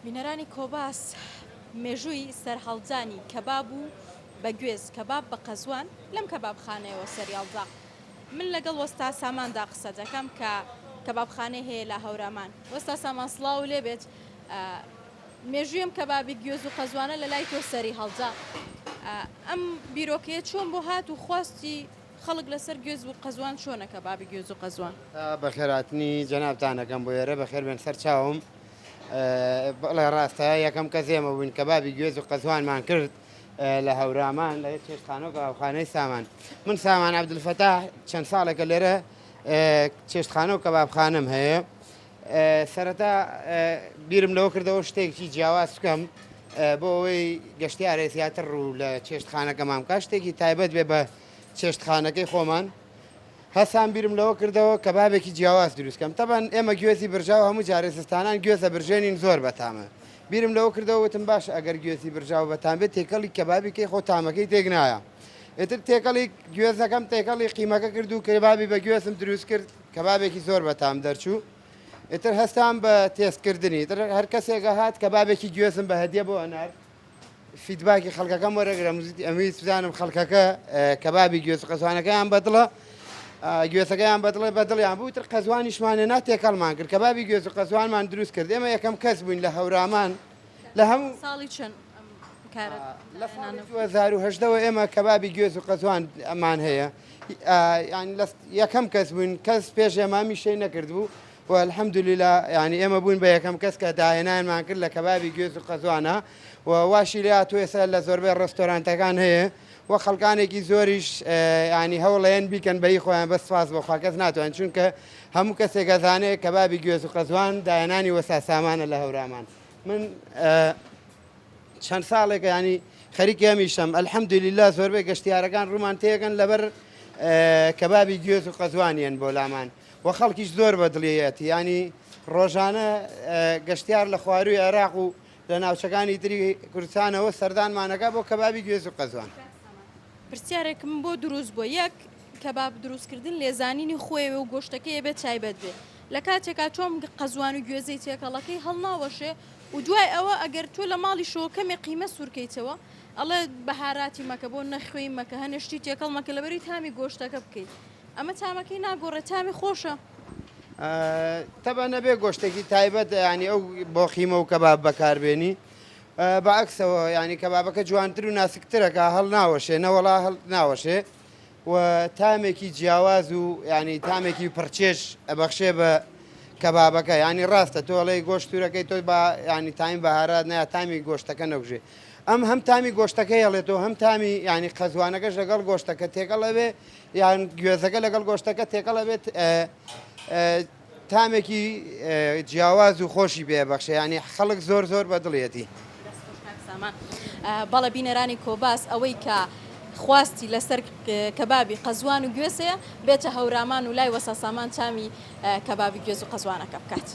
بینەرانی کۆباس مێژووی سەرهەڵدانی کەباب و بە گوێز کەباب بە قەزوان لەم کەبابخانەیەوە سەریاڵدا. من لەگەڵ وەستا ساماندا قسە دەکەم کە کەبابخانەی هەیە لە هەورامان. وەستا سامان سڵاوو لێ بێت. مێژووی ئەم کەبابی گوێز و قەزوانە لە لای تۆ سەری هەڵدا. ئەم بیرۆکەیە چۆن بۆ هات و خواستی خەڵک لەسەر گوێز و قەزوان چۆنە کەبابی گوێز و قەزوان؟ بەخێرهاتنی جەنابتان ئەکەم بۆ ئێرە، بەخێر بێن سەر چاوم. بەڵێ ڕاستە یەکەم کەس ئێمە بووین کەبابی گوێز و قەزوانمان کرد لە هەورامان لە چێشتخانە و کەبابخانەی سامان. من سامان عەبدولفەتاح چەند ساڵێکە لێرە چێشتخانە و کەبابخانەم هەیە. سەرەتا بیرم لەوە کردەوە شتێکی جیاواز بکەم بۆ ئەوەی گەشتیارێ زیاتر ڕوو لە چێشتخانەکەمان بکات شتێکی تایبەت بێ بە چێشتخانەکەی خۆمان هەسان بیرم لەوە کردەوە کەبابێکی جیاواز دروست کەم تەبەن ئێمە گوێزی برژاو هەموو جارێ زستانان گوێزە برژێنین زۆر بەتامە بیرم لەوە کردەوە وتم باش ئەگەر گوێزی برژاو بەتام بێت تێکەڵی کەبابی کەی خۆ تامەکەی تێک نایە ئیتر تێکەڵی گوێزەکەم تێکەڵی قیمەکە کرد و کەبابی بە گوێزم دروست کرد کەبابێکی زۆر بەتام دەرچوو ئیتر هەستام بە تێست کردنی ئیتر هەر کەسێکە هات کەبابێکی گوێزم بە هەدیە بۆ ئەنارد feedback ی خەڵکەکەم وەرەگرم ئەمویست بزانم خەڵکەکە کەبابی گوێز قەزوانەکەیان بەدڵە گوێزەکەیان بەدڵێ بەدڵیان بوو تر قەزوانیشمانە نا تێکەڵمان کرد کەبابی گوێز و قەزوانمان دروست کرد ئێمە یەکەم کەس بووین لە هەورامان لە هەموو ساڵی چەند کارت لە ساڵی 2018 وە ئێمە کەبابی گوێز و قەزوان ئەمان هەیە یانی لە یەکەم کەس بووین کەس پێش ئێمە ئەمیشەی نەکردبوو و الحمدللە یانی ئێمە بووین بە یەکەم کەس کە داهێنانمان کرد لە کەبابی گوێز و قەزوانە و واشی لێ هاتوو ئێستا لە زۆربەی ڕێستۆرانتەکان هەیە و خەڵکانێکی زۆریش ینی هەوڵێن بیکەن بەی خۆیان بەس سپاس بۆ خوا کەس ناتوان چونکە هەموو کەسێک ئەزانێ کەبابی گوێز و قەزوان داهێنانی وەسا سامانە لە هەورامان من چەند ساڵێکە ینی خەریکی ئەمیشەم الحمدللە زۆربەی گەشتیارەکان ڕوومان تێگەن لەبەر کەبابی گوێز و قەزوانیان بۆ لامان و خەڵکیش زۆر بە دڵیەتی ینی ڕۆژانە گەشتیار لە خواروی عێراق و لە ناوچەکانی تری کوردستانەوە سەردانمانەکە بۆ کەبابی گوێز و قەزوان. پرسیارێکم بۆ دروست بووە یەک کەباب دروستکردن لێزانینی خۆیەوێ و گۆشتەکەی ئەبێت تایبەت بێ لە کاتێکا تۆم قەزوان و گوێزەی تێکەڵەکەی هەڵناوەشێ و دوای ئەوە ئەگەر تۆ لە ماڵیشەوە کەمێ قیمە سوورکەیتەوە ئەڵێ بەهاراتی مەکە بۆ نەخوێی مەکە هەنێ شتی تێکەڵ مەکە لەبەری تامی گۆشتەکە بکەیت ئەمە تامەکەی ناگۆڕێ تامی خۆشە. تەبعەن ئەبێ گۆشتێکی تایبەت یانی ئەو بۆ قیمە و کەباب بەکاربێنی بە عەکسەوە یانی کەبابەکە جوانتر و ناسکترەکە هەڵناوەشێ نەوەڵا هەڵناوەشێ و تامێکی جیاواز و ینی تامێکی پڕچێژ ئەبەخشێ بە کەبابەکە ینی ڕاستە تۆ ئەڵێی گۆشت سوورەکەی تۆ بە ینی تامی بەهارات نایە تامی گۆشتەکە نەکوژێ ئەم هەم تامی گۆشتەکەی ئەڵێتەوە هەم تامی ینی قەزوانەکەش لەگەڵ گۆشتەکە تێکەڵ ئەبێ یان گوێزەکە لەگەڵ گۆشتەکە تێکەڵ ئەبێت تامێکی جیاواز و خۆشی پێ بەخشێ ینی خەڵک زۆر زۆر بە دڵیەتی. دەست خۆش کاک سامان. بەڵێ بینەرانی کۆباس ئەوەی کە خواستی لەسەر کەبابی قەزوان و گوێز هەیە بێتە هەورامان و لای وەسا سامان تامی کەبابی گوێز و قەزوانەکە بکات.